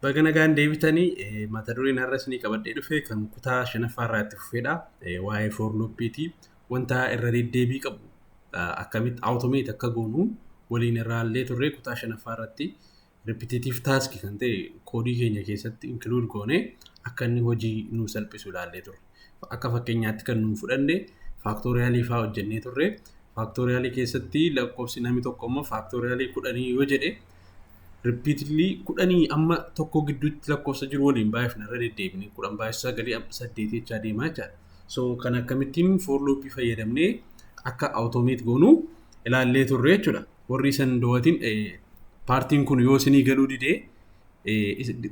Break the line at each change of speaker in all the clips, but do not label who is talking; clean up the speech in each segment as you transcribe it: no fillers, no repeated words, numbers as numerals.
Baga nagaan deebitanii, mata dureen har'a isinii qabadhee dhufe kan kutaa shanaffaa irraa itti fufedha. Waa'ee for loopiiti. Wanta irra deddeebii qabu akkamitti automate akka goonu waliin irraallee turre. Kutaa shanaffaa irratti repetitive task kan ta'e koodii keenya keessatti include goone akka inni hojii nu salphisu ilaallee turre. Akka fakkeenyaatti kan nuun fudhanne factorialii fa'aa hojjennee turre. Factorialii keessatti lakkoofsi namni tokko immoo factorialii 10 yoo jedhe, repeatedly 10 amma 1 gidduutti lakkoofsa jiru waliin baay'ifna, irra deddeebine 10 baay'isu sagalii saddeet jechaa deemaa jechaadha. So kan akkamittiin for loopii fayyadamnee akka automate goonu ilaallee turre jechuudha. Warri isan daawwatiin, partiin kun yoo isinii galuu didee,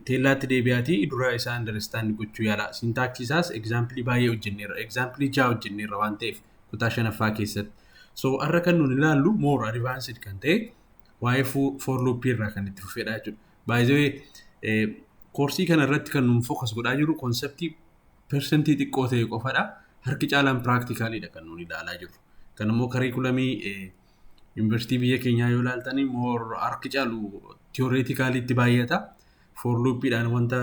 teellaatti deebi'aatii dura isaa understand gochuu yaala. Syntaxii isaas examplii baay'ee hojjenneerra. Examplii ja'a hojjenneerra waan ta'eef kutaa shanaffaa keessatti. So har'a kan nuti ilaallu more advanced kan ta'e waa'ee for loopii irraa kan itti fufedha jechuudha. Baay'ee koorsii kana irratti kan nuun focus godhaa jirru conceptii percentii xiqqoo ta'e qofadha. Harki caalaan practicaliidha kan nuun ilaalaa jirru. Kan immoo curriculumii yuunivarsiitii biyya keenyaa yoo ilaaltanii, more harki caalu theoreticaliitti baay'ata. For loopiidhaan wanta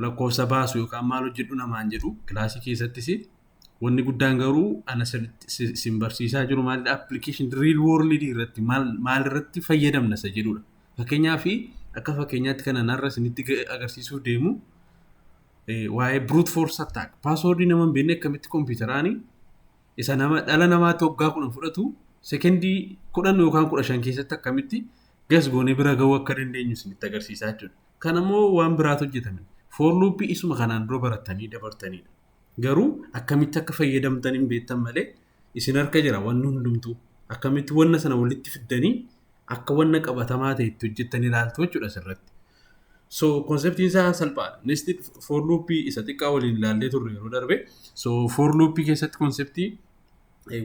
lakkoofsa baasu yookaan maal hojjedhu namaan jedhu kilaasii keessattis. Wanni guddaan garuu ana sin barsiisaa jiru maalidha? Application real world irratti maal irratti fayyadamna isa jedhudha. Fakkeenyaaf, akka fakkeenyaatti kana narra isinitti agarsiisuuf deemu waa'ee brute force attack, passwordii nama hin beekne akkamitti kompiitaraani isa nama dhala namaatti waggaa 10 fudhatu sekendii 10 yookaan 15 keessatti akkamitti guess goonee bira gahuu akka dandeenyu isinitti agarsiisaa jechuudha. Kan ammoo waan biraatu hojjetame. For loopii isuma kanaan dura barattanii dabartanidha. Garuu akkamitti akka fayyadamtan hin beektan malee isin harka jira wanni hundumtuu. Akkamitti wanna sana walitti fiddanii akka wanna qabatamaa ta'e itti hojjettan ilaaltu jechuudha asirratti. So conceptiin isaa salphaadha. Nested for loopii isa xiqqaa waliin ilaallee turre yeroo darbe. So for loopii keessatti conceptii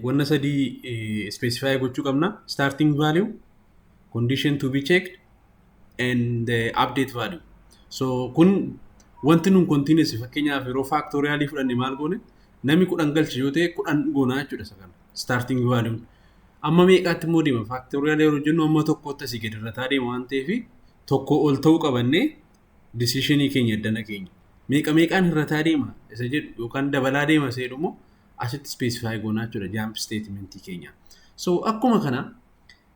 wanna sadii specify gochuu qabna. Starting value, condition to be checked and the update value. So kun wanti nun continuous, fakkeenyaaf yeroo factorialii fudhanne maal goone? Namni 10 galche yoo ta'e 10 goonaa jechuudha isa kana. Starting value. Amma meeqaatti immoo deema? Factorialii yeroo jennu amma tokkotti asii gadi irrataa deema waan ta'eef, tokko ol ta'uu qabannee decisionii keenya addana keenya. Meeqa meeqaan hirrataa deema isa jedhu yookaan dabalaa deema isa jedhu immoo asitti specify goonaa jechuudha jump statementii keenya. So akkuma kana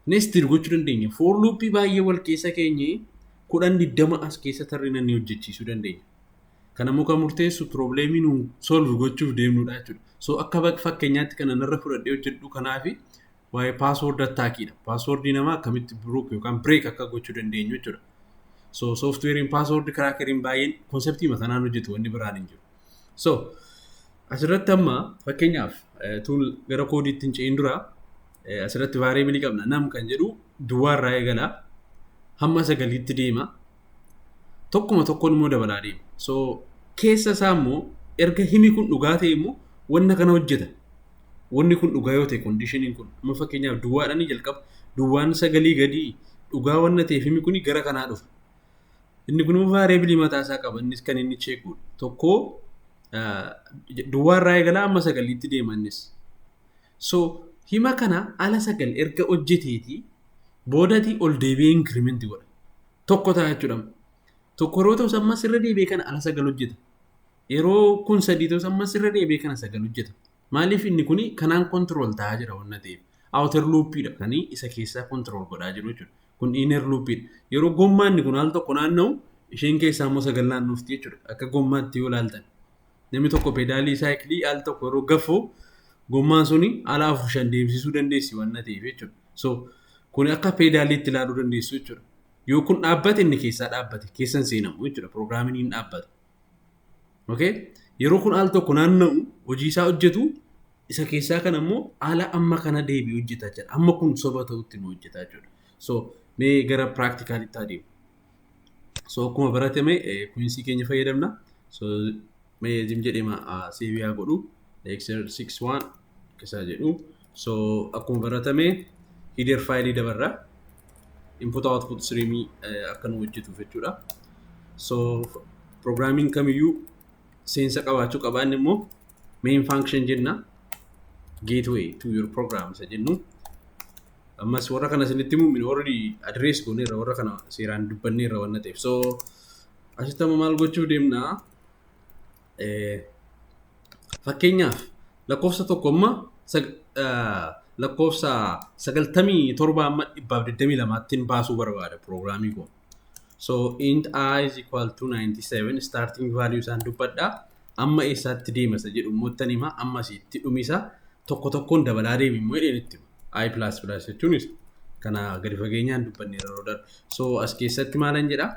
nested gochuu dandeenya. For loopii baay'ee wal keessa keenye 10, 20 as keessa tarree ni hojjechiisuu dandeenya. Kana immoo kan murteessu problemii nuun solve gochuuf deemnudha jechuudha. So akka fakkeenyaatti kana narra fudhadhee hojjedhu kanaafi waa'ee password attackiidha. Passwordii namaa akkamitti broke yookaan break akka gochuu dandeenyu jechuudha. So softwareiin password crackeriin baay'een conceptii kanaan hojjetu, wanni biraan hin jiru. So asirratti amma fakkeenyaaf tuun gara koodiitti hin ce'in dura asirratti variableii qabna. Num kan jedhu duwwaa irraa eegala, hamma sagaliitti deema. Tokkuma tokkoon immoo dabalaa deema. So keessa isaa immoo erga himi kun dhugaa ta'e immoo wanna kana hojjeta. Wanni kun dhugaa yoo ta'e, conditioniin kun amma fakkeenyaaf duwwaadhaan jalqaba, duwwaan sagalii gadii dhugaa wanna ta'eef, himi kun gara kanaa dhufa. Inni kun immoo variableii mataa isaa qaba. Innis kan inni check godhu. Tokko duwwaa irraa eegalaa amma sagaliitti deema innis. So hima kana ala sagal erga hojjeteeti boodati ol deebi'ee increment godha. Tokko ta'a jechuudha. Tokko yeroo ta'us ammas irra deebi'ee kana ala sagal hojjeta. Yeroo kun sadii ta'us ammas irra deebi'ee kana sagal hojjeta. Maaliif? Inni kuni kanaan control ta'aa jira wanna ta'eef. Outer loopiidha kan isa keessaa control godhaa jiru jechuudha. Kun inner loopiidha. Yeroo gommaan inni kun al tokko naanna'u, isheen keessaa immoo sagal naannofti jechuudha. Akka gommaatti yoo ilaaltan. Namni tokko pedalii saayikilii al tokko yeroo gafu, gommaan suni ala afur shan deemsisuu dandeessi waan ta'eef jechuudha. So kun akka pedaliitti ilaaluu dandeessu jechuudha. Yoo kun dhaabbate, inni keessaa dhaabbate, keessan seenamu jechuudha. Programiin hin dhaabbata. Okay? Yeroo kun al tokko naanna'u hojii isaa hojjetu, isa keessaa kana immoo haala amma kana deebi'ee hojjetaa jira. Amma kun soba ta'utti nu hojjetaa jechuudha. So mee gara practicalitti adeemu. So akkuma baratame sequenceii keenya fayyadamna. So mee zim jedhema save haa godhu. Lecture 61 keessaa jedhu. So akkuma baratame header fileii dabarra. Input output streamii akka nu hojjetuuf jechuudha. So programiin kamiyyuu seensa qabaachuu qabaanne immoo main function jenna. Gateway to your program isa jennu. Ammas warra kana isinitti himuun already address gooneerra, warra kana seeraan dubbanneerra waan ta'eef. So Asitti amma maal gochuu deemnaa? Fakkeenyaaf lakkoofsa tokko amma lakkoofsa 97 amma 122tti baasuu barbaada piroogiraamii kun. So int i is equal to 97, starting value isaan dubbadha. Amma eessaatti deema isa jedhu immoo ittan hima. Amma asitti dhumisa tokko tokkoon dabalaa deemi immoo jedheen itti hima. I plus plus jechuunis kana gadi fageenyaan dubbanne yeroo darbe. So as keessatti maalan jedha?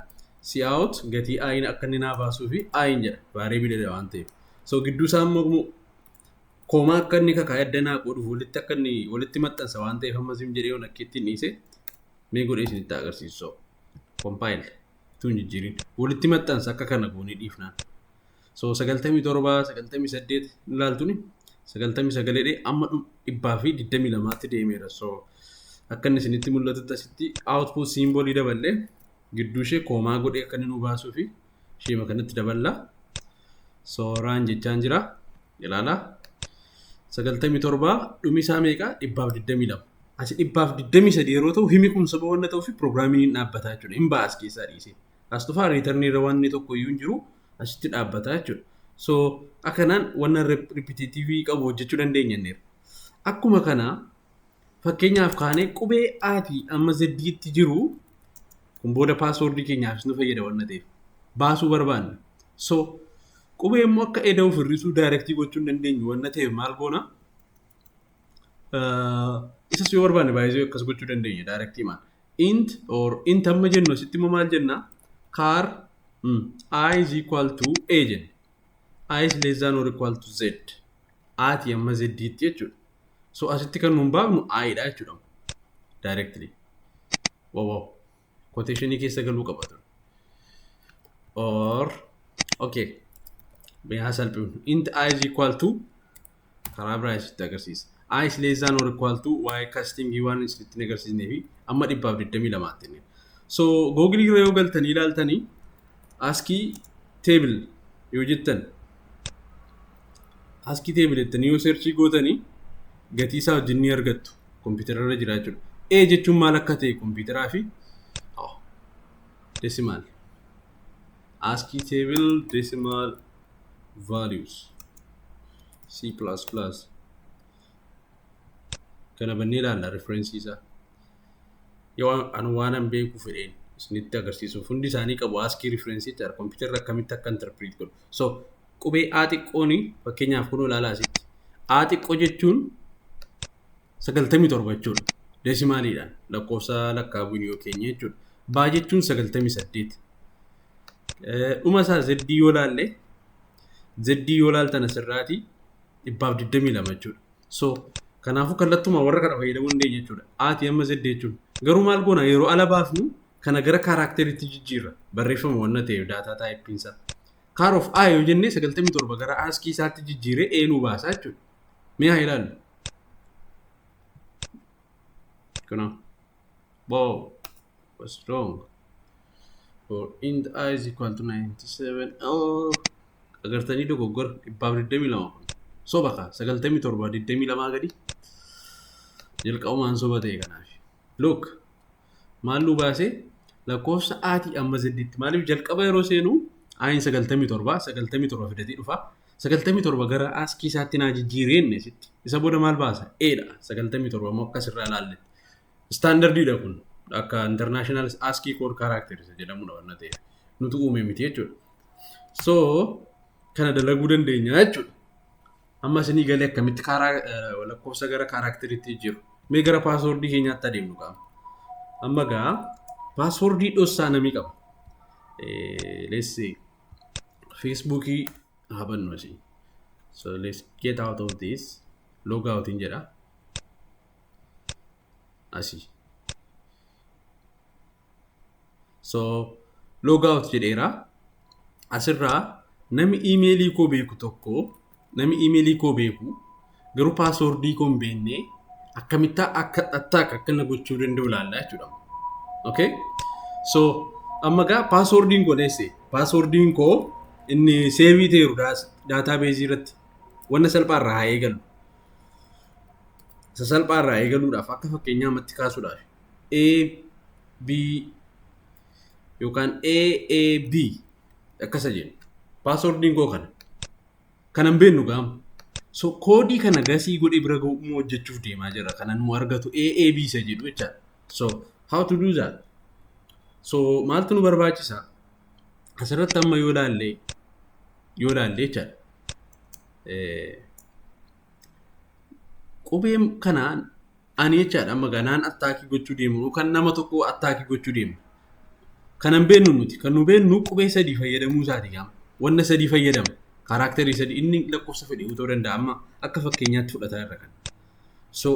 Cout gatii i akka inni naa baasuu fi i jedha, variable waan ta'eef. So gidduu isaa immoo comma akka inni kakaa'ee adda naa qooduuf walitti akka inni walitti maxxansa waan ta'eef, amma sim jedhee yoon akka ittiin dhiise mee godhee isinitti agarsiisu. So compile tun jijjiirin walitti maxxansa akka kana goonee dhiifnaan. So 97, 98 ilaaltuni, 99 amma 122tti deemeera. So akka inni isinitti mul'atutti asitti output symbolii daballee gidduu ishee comma godhee akka inni nu baasuu fi isheema kanatti daballa. So run jechaan jira. Ilaalaa. 97 dhumi isaa meeqa? 122. Asi 123 yeroo ta'u, himi kun saba wanna ta'uuf piroogiraamiin hin dhaabbataa jechuudha. Hin ba'a as keessaa dhiisee. As dhufaa, returnii irra wanni tokko iyyuu hin jiru, asitti dhaabbataa jechuudha. So akkanaan wanna repetitive qabu hojjechuu dandeenya inneera. Akkuma kana fakkeenyaaf kaanee qubee Aatii amma Zeddiitti jiru kun booda passwordii keenyaafis nu fayyada wanna ta'eef baasuu barbaanna. So qubee immoo akka eda'uuf hir'isuu directii gochuu hin dandeenyu wanna ta'eef maal goona? Isas yoo barbaanne baay'ee akkas gochuu dandeenya directii maal. Int or int amma jennu asitti immoo maal jenna? Char i is equal to a jenna. I is less than or equal to z. Ati amma z tti jechuudha. So asitti kan nuun baafnu i dha jechuudha. Directly. Wow. Quotationii keessa galuu qaba ture. Or okay. Mee haa salphifnu. Int i is equal to, karaa biraa isitti agarsiisa. I is less than or equal to, waa'ee castingii waan isinitti agarsiisnee fi amma 122tti. So Google irra yoo galtanii ilaaltanii, ASCII table yoo jettan, ASCII table jettanii yoo searchii gootanii, gatii isaa wajjin ni argattu, kompiitara irra jira jechuudha. A jechuun maal akka ta'e kompiitaraa fi decimal. ASCII table decimal values C++ kana bannee ilaalla referencii isaa. Yoo an waan an beeku fedheen isinitti agarsiisuuf, hundi isaanii qabu ASCII referencii jechaadha. Kompiitarri akkamitti akka interpret godhu. So qubee A xiqqooni fakkeenyaaf kunoo ilaalaa asitti. A xiqqoo jechuun 97 jechuudha. Decimaliidhaan lakkoofsa lakkaa'uun yoo keenya jechuudha. Baa jechuun 98. Dhuma isaa zeddii yoo laalle, zeddii yoo laaltan asirraati 122 jechuudha. So kanaafuu kallattuma warra kana fayyadamuu dandeenya jechuudha. Ati amma zeddii jechuun. Garuu maal goona? Yeroo ala baafnu kana gara characteriitti jijjiirra, barreeffama wanna ta'eef data typeiinsaa. Char of A yoo jennee, 97 gara ASCII isaatti jijjiiree A nuu baasa jechuudha. Mee haa ilaallu. Kunoo. Wow. What's wrong? For int i is equal to 97. Oh. Agartanii, dogoggora, 122 kun. Soba kaa, 97 22 gadi. Jalqabumaan soba ta'e kanaaf. Look. Maal nu baasee? Lakkoofsa Aatii amma zeddiitti. Maaliif? Jalqaba yeroo seenu I'n 97, 97 fidatee dhufa. 97 gara ASCII isaatti naa jijjiiree sitti. Isa booda maal baasa? Eedha. 97 immoo akkas irraa ilaalletti. Standardiidha kun. Akka international ASCII code character isa jedhamudha waan ta'eef. Nutu uume miti jechuudha. So kana dalaguu dandeenya jechuudha. Amma isinii galee akkamitti karaa lakkoofsa gara characteriitti jijjiiru. Mee gara passwordii keenyaatti adeemnu qaama. Amma gaa passwordii dhossaa namni qaba. Let's see. Facebookii haa bannu asii. So let's get out of this. Log out hin jedha. Asii. So log out jedheera. Asirraa namni emailii koo beeku tokko, namni emailii koo beeku garuu passwordii koo hin beekne, akkamitti akka attack akka inni gochuu danda'u ilaalla jechuudha. Okay? So amma gaa passwordiin koo, leesse passwordiin koo inni saveii ta'eeru databaseii irratti, wanna salphaarraa haa eegallu. Isa salphaarraa eegaluudhaaf, akka fakkeenyaa ammatti kaasuudhaaf, A B yookaan A A B Akkasa jennu. Passwordiin koo kana. Kanan beennu gaama. So koodii kana guess godhee bira ga'u hojjechuuf deemaa jira. Kana nu argatu AAB isa jedhu jechaadha. So how to do that? So maaltu nu barbaachisa? Asirratti amma yoo ilaalle jechaadha. Qubeen kanaan ani jechaadha amma ganaan attack gochuu deemu yookaan nama tokko attack gochuu deemu. Kanan beennu nuti kan nu beennu qubee sadii fayyadamuu isaati gaama. Wanna sadii fayyadama. Character sadii inni lakkoofsa fedhe ta'uu danda'a, amma akka fakkeenyaatti fudhataa irra kana. So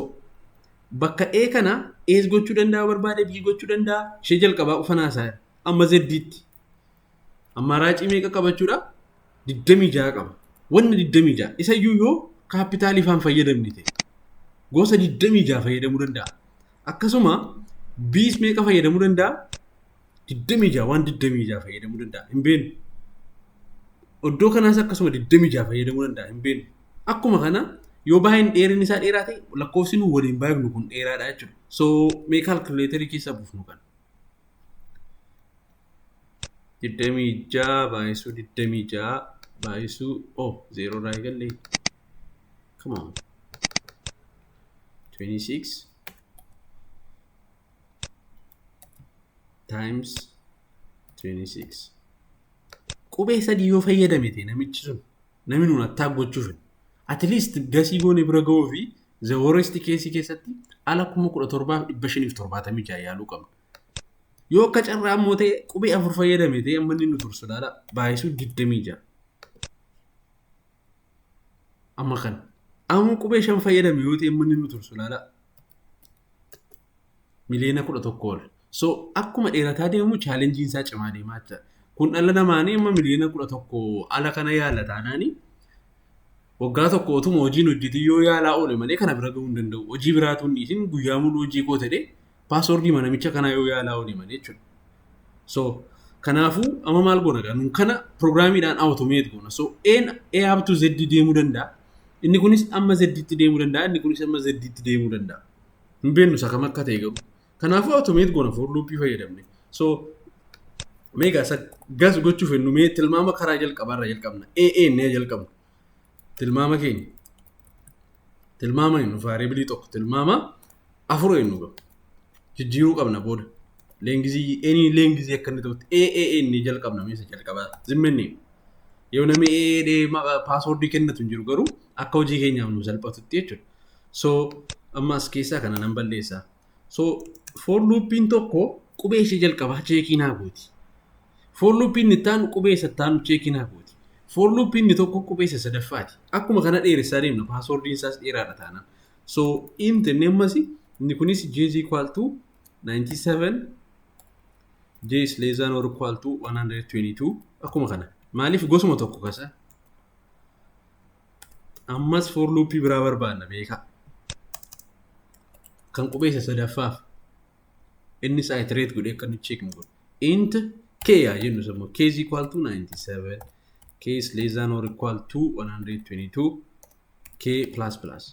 bakka A kana A's gochuu danda'a, barbaade B gochuu danda'a, ishee jalqabaa ufanaa isaa amma Z'tti. Ammaaraacii meeqa qabachuudha? 26 qaba. Wanna 26 isa iyyuu yoo capital ifaan fayyadamne ta'e gosa 26 fayyadamuu danda'a. Akkasuma B's meeqa fayyadamuu danda'a? 26, waan 26 fayyadamuu danda'a. Hin beeknu. Iddoo kanaas akkasuma 26 fayyadamuu danda'a. Hin beeknu. Akkuma kana yoo baay'een dheerinni isaa dheeraa ta'e, lakkoofsi nu waliin baay'ifnu kun dheeraadha jechuudha. So mee calculator keessa buufnu kana. 26 baay'isuu 26 baay'isuu, oh, zeeroo irraa eegalle. Come on. 26 times 26. Qubee sadii yoo fayyadame ta'e, namichi sun, namni nuun attack gochuuf, at least guess goone bira ga'uu fi the worst case keessatti ala 17,576 yaaluu qabna. Yoo akka carraa immoo ta'e qubee afur fayyadame ta'e, amma inni nu tursu laala, baay'isuu 26. Amma kana. Amma qubee shan fayyadame yoo ta'e, amma inni nu tursu laala. Miliyoona 11 ol. So akkuma dheerataa deemu challengeiin isaa cimaa deemaa jira. Kun dhala namaanii amma miliyoona 11 ala kana yaala taanaanii waggaa tokko otuma hojiin hojjetin yoo yaalaa oole malee kana bira gahuu hin danda'u. Hojii biraatu hin dhiisin, guyyaa muluu hojii koo ta'e password namicha kanaa yoo yaalaa oole malee jechuudha. So kanaafuu amma maal goona gaa? Nun kana programiidhaan automate goona. So A'n A up to Z deemuu danda'a. Inni kunis amma Z'tti deemuu danda'a. Inni kunis amma Z'tti deemuu danda'a. Hin beeknu isa kam akka ta'e garuu. Kanaafuu automate goona for loop fayyadamne. So meeqa isa guess gochuuf jennu, mee tilmaama karaa jalqabaarraa jalqabna. AA inni jalqabna. Tilmaama keenya. Tilmaama jennu variable tokko tilmaama afur jennu gahu. Jijjiiruu qabna booda. Length any length akka inni ta'utti AA inni jalqabna meesa jalqabaa. Zimmenni. Yoo namni AA password kennatu hin jiru garuu akka hojii keenyaaf nu salphatutti jechuudha. So amma as keessaa kana nan balleessa. So for loopiin tokko qubee ishee jalqabaa check naa gooti. For loopiin itti aanu qubee isa itti aanu check naa gooti. For loopiin inni tokko qubee isa sadaffaati. Akkuma kana dheeressaa deemna, passwordiin isaas dheeraadha taanaan. So int inni ammas inni kunis j is equal to 97, j is less than or equal to 122, akkuma kana. Maaliif gosuma tokko kasa? Ammas for loopii biraa barbaanna beekaa. Kan qubee isa sadaffaaf innis iterate godhee akka inni check nu godhu. Int k yaa jennu immoo k is equal to 97, k is less than or equal to 122, k plus plus.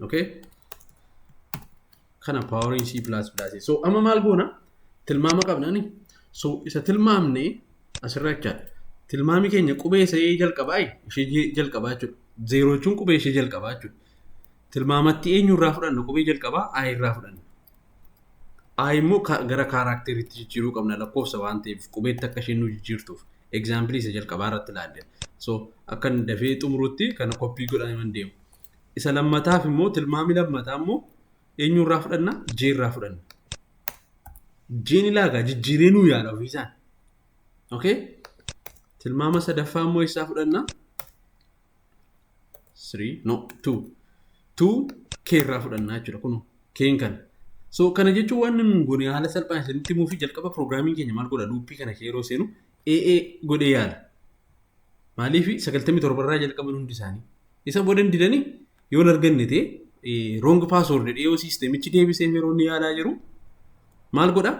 Okay? Kana powering C plus plus. So amma maal goona? Tilmaama qabna ni. So isa tilmaamne asirra jechaadha. Tilmaami keenya qubee isa jalqabaa, ishee jalqabaa jechuudha. Zeeroo jechuun qubee ishee jalqabaa jechuudha. Tilmaamatti eenyurraa fudhanna qubee jalqabaa? I irraa fudhanna. I immoo gara characteritti jijjiiruu qabna lakkoofsa waan ta'eef, qubeetti akka isheen nu jijjiirtuuf. Example isa jalqabaa irratti ilaalle. So akka inni dafee xumurutti kana copy godhanii deemu. Isa lammataaf immoo, tilmaami lammataa immoo eenyurraa fudhanna? J irraa fudhanna. J'n ilaagaa jijjiiree nuu yaala ofiisaan. Okay? Tilmaama sadaffaa immoo eessaa fudhanna? 3, no, 2. 2 K irraa fudhannaa jechuudha kun K'n kana. So kana jechuun waan nun goone haala salphaan isinitti himuu fi jalqaba programiin keenya maal godha? Loop kana yeroo seenu AA godhee yaala. Maaliif 97 irraa jalqaban hundi isaanii. Isa booda didanii yoo hin arganne ta'e, wrong password dhiyoo systemichi deebisee yeroo inni yaalaa jiru maal godha?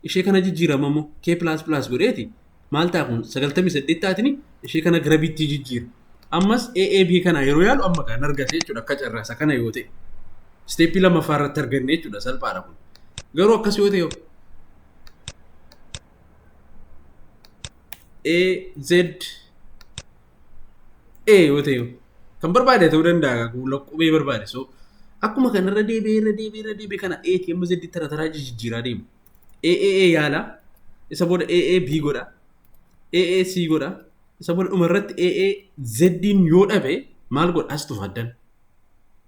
Ishee kana jijjiirama immoo K plus plus godheeti maal ta'a? Kun 98 taatini ishee kana gara B'tti jijjiira. Ammas AAB kana yeroo yaalu amma kan argate jechuudha akka carraasa kana yoo ta'e. Step lammaffaa irratti arganne jechuudha, salphaadha kun. Garuu akkas yoo ta'e A Z A yoo ta'e, kan barbaade ta'uu danda'a, qubee barbaade. So akkuma kanarra deebi'ee, irra deebi'ee, irra deebi'ee, kana A ti amma Z tara taraa jijjiiraa deema. A A A yaala, isa booda A A B godha, A A C godha, isa booda dhumarratti A A Z'n yoo dhabe maal godha? As dhufa addan.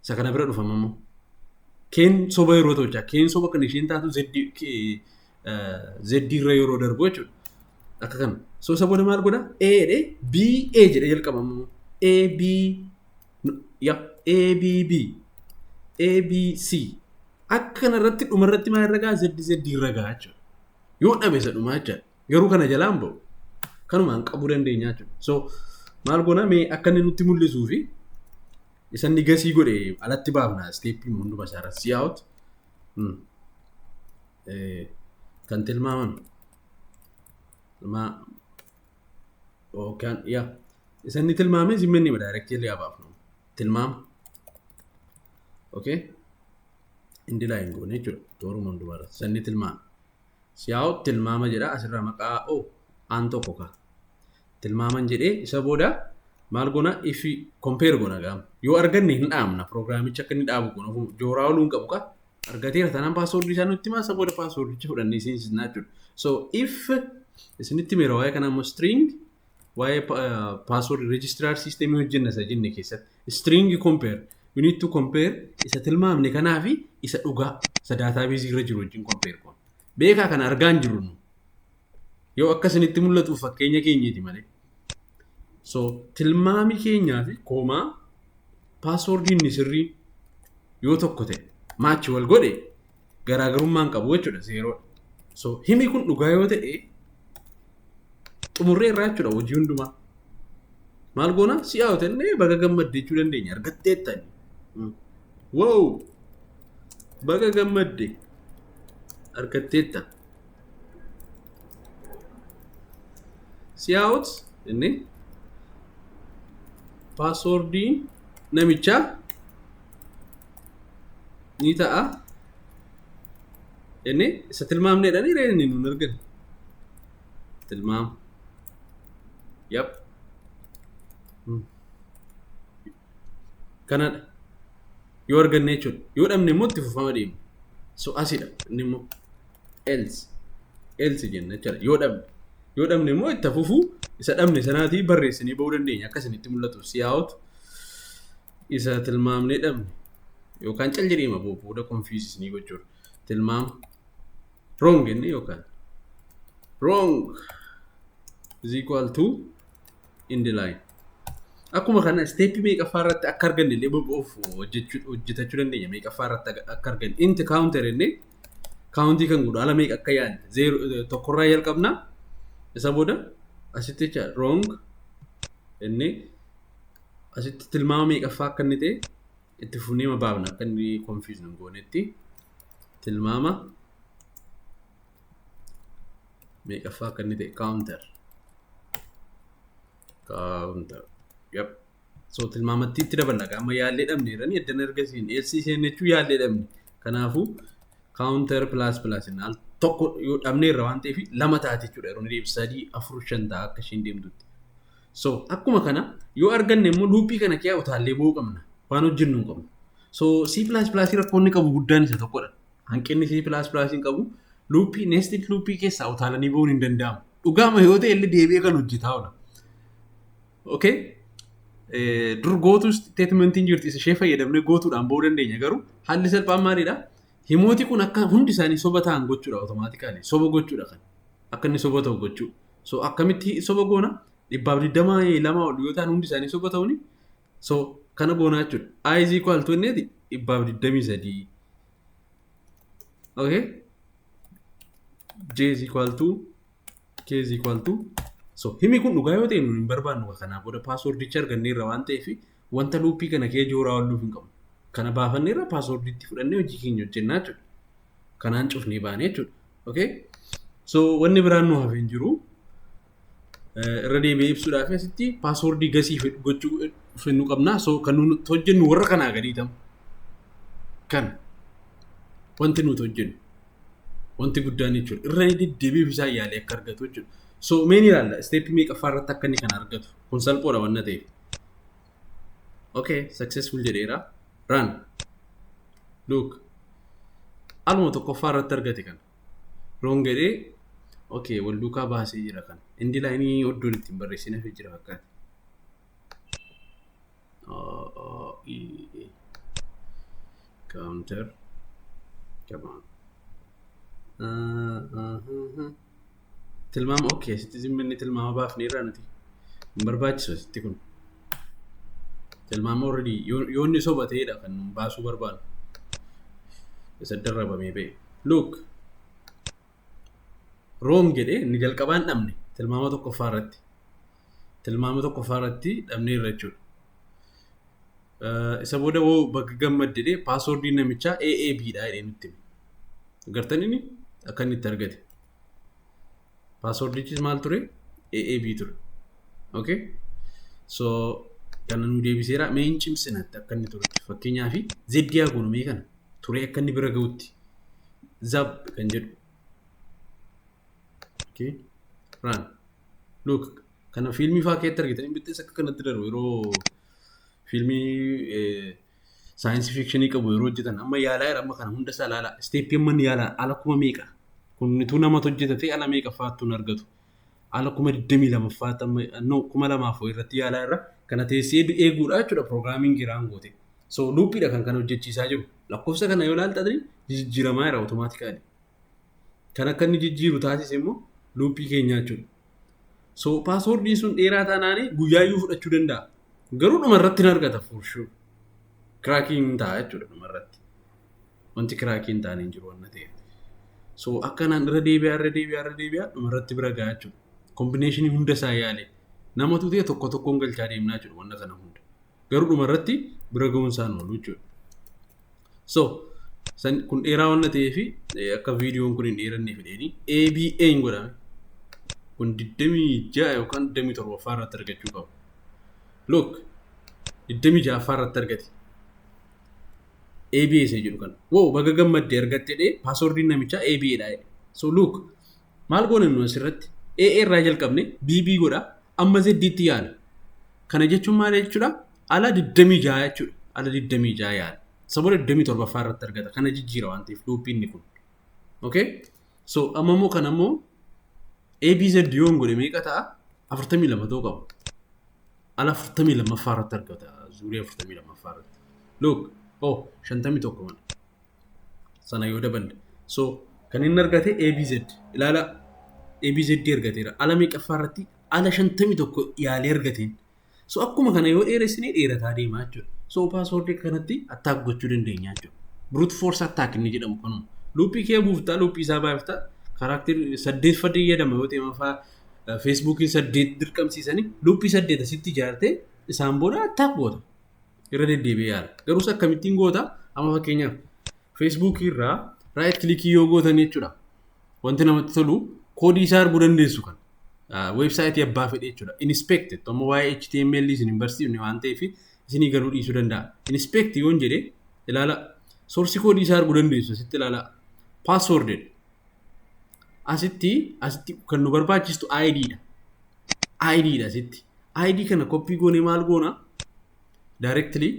Isa kana bira dhufama immoo. Keen soba yeroo ta'u jecha, keen soba kan isheen taatu Z Z irra yeroo darbu jechuudha. Akka kana. So isa booda maal godha? A jedhee B A jedhee jalqaba immoo. A B, ya, A B B A B C, akka kanarratti dhumarratti maal irra gaha? Z Z irra gaha jechuudha. Yoo dhabe isa dhumaa jechuudha. Garuu kana jalaan ba'u. Kanumaan qabuu dandeenya jechuudha. So maal goona? Mee akka inni nutti mul'isuu fi isa inni gasii godhe alatti baafna stepii hunduma isaa irratti. Cout kan tilmaamame yookaan yaa isa inni tilmaame zimmenni directly haa baafnu tilmaama. Okay, end line goone jechuudha tooruma hundumaa irratti isa inni tilmaame. Cout tilmaama jedha. Asirraa maqaa o aan tokko ka tilmaaman jedhee, isa booda maal goona? If compare goona. Gaama yoo arganne hin dhaabna, piroogiraamicha akka inni dhaabu goona. Jooraa ooluu hin qabu ka argateera taanaan passwordii isaa nutti himaa, isa booda passwordicha fudhannee seensisnaa jechuudha. So if isinitti meera waa'ee kanaa immoo string, waa'ee password registrar systemii hojjenna isa jenne keessatti string compare, we need to compare isa tilmaamne kanaa fi isa dhugaa isa databaseii irra jiru wajjin compare goona. Beekaa, kana argaa hin jirru nu. Yoo akka isinitti mul'atuuf fakkeenya keenyati malee. So tilmaami keenyaa fi comma passwordiin inni sirrii yoo tokko ta'e, match wal godhe, garaagarummaan qabu jechuudha, zerodha. So himi kun dhugaa yoo ta'e xumurree irraa jechuudha hojii hundumaa. Maal goona? Si'aawu ta'e, baga gammadde jechuu dandeenya, argatteetta. Wow, baga gammadde, argatteetta. Cout inni passwordiin namichaa ni ta'a inni isa tilmaamneedhaan hireen inni nun argine. Tilmaama. Yap. Kanadha. Yoo arganne jechuudha. Yoo dhabne immoo itti fufama deema. So asidha inni immoo else. Else jenna jechuudha. Yoo dhabne. Yoo dhabne immoo itti fufuu isa dhabne sanaatii barreessinee bahuu dandeenya akka isinitti mul'atu. Cout isa tilmaamnee dhabne yookaan cal jedheema booda confuse isinii gochuudha. Tilmaama. Wrong inni yookaan wrong is equal to end line. Akkuma kana stepii meeqaffaa irratti akka arganne illee of hojjetachuu dandeenya. Meeqaffaa irratti akka arganne int counter inni countii kan godhu haala meeqa akka yaadne, zero tokkorraa jalqabna, isa booda asitti jecha wrong inni asitti tilmaama meeqaffaa akka inni ta'e itti fufnee baafna akka inni confuse hin goonetti. Tilmaama meeqaffaa akka inni ta'e counter, yep. So tilmaamatti itti daballa. Amma yaallee dhabne jedhanii eddan ergasiin else jechuu yaallee dhabne. Kanaafuu counter plus plus al tokko yoo dhabne irra waan ta'eef lama taate jechuudha. Yeroo inni deebisu sadii, afur, shan ta'a akka isheen deemtutti. So akkuma kana yoo arganne immoo loopii kana kee utaallee ba'uu qabna, waan hojjennu hin qabnu. So C++ rakkoo inni qabu guddaan isa tokkodha. Hanqinni C++ hin qabu, loopii, nested loopii keessaa utaalanii ba'uun hin danda'amu. Dhugaama yoo ta'e illee deebi'ee kan hojjetaa oola. Okay? Dur goto statementiin jirti, isa ishee fayyadamnee gotoodhaan ba'uu dandeenya, garuu haalli salphaan maalidha? Himooti kun akka hundi isaanii soba ta'an gochuudha, automatically soba gochuudha, kan akka inni soba ta'u gochuu. So akkamitti soba goona? 122 ol yoo ta'an hundi isaanii soba ta'uuni. So kana goonaa jechuudha. I is equal to inneeti 123. Okay? J is equal to K is equal to. So himi kun dhugaa yoo ta'e nuyi hin barbaannu. Kanaa booda passwordicha arganneerra waan ta'eef wanta loopii kana kee jooraa oolluuf hin qabnu. Kana baafanneerra, passworditti fudhannee hojii keenya hojjennaa jechuudha. Kanaan cufnee baanee jechuudha. Okay? So wanni biraan nu hafe hin jiru. Irra deebi'ee ibsuudhaaf asitti passwordii gasii gochuu fennu qabna. So kan nuti hojjennu warra kanaa gadii ta'u. Kan wanti nuti hojjennu wanti guddaan jechuudha. Irra deddeebiif isaa yaalee akka argatu jechuudha. So mee ni ilaalla step meeqaffaa irratti akka inni kana argatu. Kun salphoodha wanna ta'eef. Okay, successful jedheera. Run. Look. Aluma tokkoffaa irratti argate kana. Wrong jedhee, okay, wal duukaa baasee jira kana. End line iddoon ittiin barreessine hafe jira fakkaata. E, counter. Come on. Tilmaama, okay, asitti zimminni tilmaama baafne irraa nuti hin barbaachisu asitti kun. Tilmaama already yoo inni soba ta'edha kan nun baasuu barbaadu. Isa darrabamee ba'e. Look. Wrong jedhee inni jalqabaan dhabne tilmaama tokkoffaa irratti. Tilmaama tokkoffaa irratti dhabnee irra jechuudha. Isa booda woo bakka gammadde jedhee passwordiin namichaa AAB dha jedhee nutti hime. Agartan inni akka inni itti argate. Passwordichis maal ture? AAB ture. Okay? So kana nu deebiseera. Mee hin cimsinatti akka inni turetti. Fakkeenyaaf zeddiyaa goonu mee kana turee akka inni bira ga'utti. Zab kan jedhu. Okay? Run. Look, kana fiilmii fa'aa keessatti argitan bittees akka kanatti darbu yeroo fiilmii science fictionii qabu yeroo hojjetan. Amma yaalaa jira, amma kana hunda isaa ilaala. Stepii amma inni yaalaa ala kuma meeqa? Kun utuu namatu hojjeta ta'e ala meeqa fa'aattu hin argatu. Ala 22,000ffaatti amma, no, 2000 irratti yaalaa irra kana teessee eeguudha jechuudha programming run goote. So loopiidha kan kana hojjechiisaa jiru. Lakkoofsa kana yoo ilaaltan jijjiiramaa jira automatically. Kan akka inni jijjiiru taasise immoo loopii keenyaa jechuudha. So passwordiin sun dheeraa taanaan guyyaayyuu fudhachuu danda'a. Garuu dhuma irratti hin argata for sure. Crackiin ta'a jechuudha dhuma irratti. Wanti crackiin taane hin jiru wanna ta'eef. So akkanaan irra deebi'aa, irra deebi'aa, irra deebi'aa dhuma irratti bira gahaa jechuudha. Combinationii hunda isaa yaale. Namatu ta'e tokko tokkoon galchaa deemnaa jechuudha wanta kana hunda. Garuu dhuma irratti bira ga'uun isaan oolu jechuudha. So san kun dheeraa wanna ta'eef akka viidiyoon kun hin dheeranne fedheeni ABA hin godhame. Kun 26 yookaan 27ffaa irratti argachuu qabu. Look, 26ffaa irratti argate. ABA isa jedhu kana. Wow, baga gammaddee argatte dhee passwordiin namichaa ABA dha jedhe. So look, maal goone nu asirratti? AA irraa jalqabne BB godha, amma Zditti yaala. Kana jechuun maal jechuudha? Ala 26 jechuudha. Ala 26 yaala. Isa booda 27ffaa irratti argata. Kana jijjiira waan ta'eef loopiin kun. Okay? So amma immoo kana immoo ABZ yoon godhe meeqa ta'a? 42 ta'uu qaba. Ala 42ffaa irratti argata. Zuurii 42ffaa irratti. Look, oh, 51 mana. Sana yoo daballe. So kan inni argate ABZ. Ilaala, ABZ argateera. Ala meeqaffaa irratti? Ala 51 yaalee argateen. So akkuma kana yoo dheeressinee dheerataa deemaa jechuudha. So passwordii kanatti attack gochuu dandeenya jechuudha. Brute force attack inni jedhamu kanuma. Loopii kee buuftaa, loopii isaa baaftaa, character saddeet fayyadama yoo ta'e mafaa Facebookiin saddeet dirqamsiisanii loopii saddeet asitti ijaartee isaan booda attack goota. Irra deddeebi'ee yaala. Garuu akkamittiin goota? Amma fakkeenyaaf Facebookii irraa right clickii yoo gootan jechuudha. Wanti namatti tolu koodii isaa arguu dandeessu kan. Websiteii abbaa fedhe jechuudha. Inspect amma waa'ee HTML isin hin barsiifne waan ta'eef isinii galuu dhiisuu danda'a. Inspect yoon jedhe, ilaala, source codeii isaa arguu dandeessu asitti, ilaala. Password asitti kan nu barbaachistu ID dha. ID dha asitti. ID kana copy goonee maal goona? Directly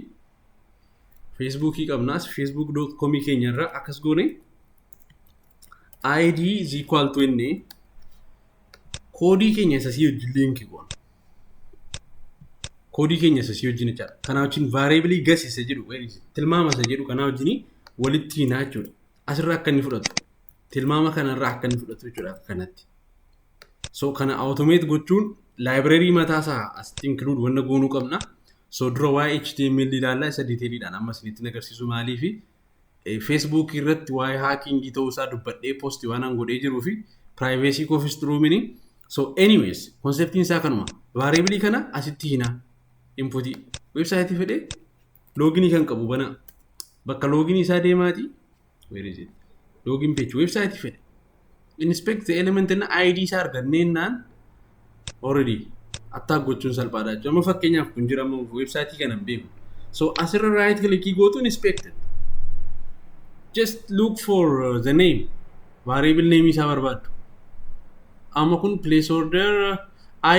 Facebookii qabnaas facebook.com keenya irra akkas goone ID is equal to inni koodii keenya isa sii wajjin linkii goona. Koodii keenya isa sii wajjin jechaadha. Kanaa wajjin variableii guess isa jedhu, tilmaama isa jedhu kanaa wajjin walitti hinaa jechuudha. Asirraa akka inni fudhatu. Tilmaama kanarraa akka inni fudhatu jechuudha akka kanatti. So kana automate gochuun library mataa isaa asitti include wanna goonuu qabna. So dura waa'ee HTML ilaallaa, isa detailiidhaan amma isinitti agarsiisu. Maaliifi Facebook irratti waa'ee hackingii ta'uu isaa dubbadhee postii waan an godhee jiruu fi privacy koofis turuumini. So anyways, conceptiin isaa kanuma. Variableii kana asitti hinaa. Inputii. Websiteii fedhee loginii kan qabu bana. Bakka loginii isaa deemaati. Where is it? Login page websiteii fedhe. Inspect the element na ID isaa arganneennaan already attack gochuun salphaadha jechuudha. Amma fakkeenyaaf kun jira, amma websiteii kana hin beeku. So asirra right clickii gootu, inspect. Just look for the name. Variable name isaa barbaaddu. Amma kun placeholder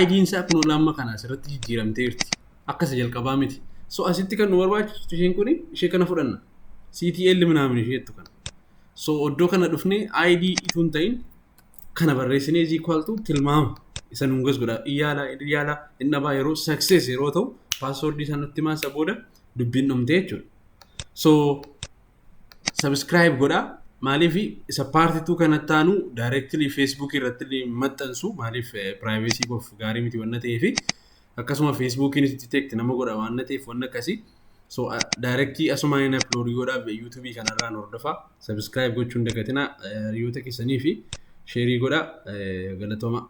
ID'n isaa kun amma kana asirratti jijjiiramteerti. Akka isa jalqabaa miti. So asitti kan nu barbaachisu isheen kun ishee kana fudhanna. CTL minaamin ishee jettu kana. So iddoo kana dhufnee ID itoo hin ta'in kana barreessinee is equal to tilmaama isa nuun gas godha. Iyyaala iyyaala inni dhabaa yeroo success yeroo ta'u passwordii isaa nutti himaa, isa booda dubbiin dhumte jechuudha. So subscribe godhaa. Maaliif isa part 2 kanatti aanu directly Facebook irratti illee maxxansu, maaliif privacy koof gaarii miti wanna ta'eef, akkasuma Facebookiin detect nama godha waan ta'eef wanna akkasii. So directly asumaan inni upload godhaa, YouTube kanarraan hordofaa. Subscribe gochuun dagatinaa, hiriyoota keessanii fi share godhaa. Galatooma.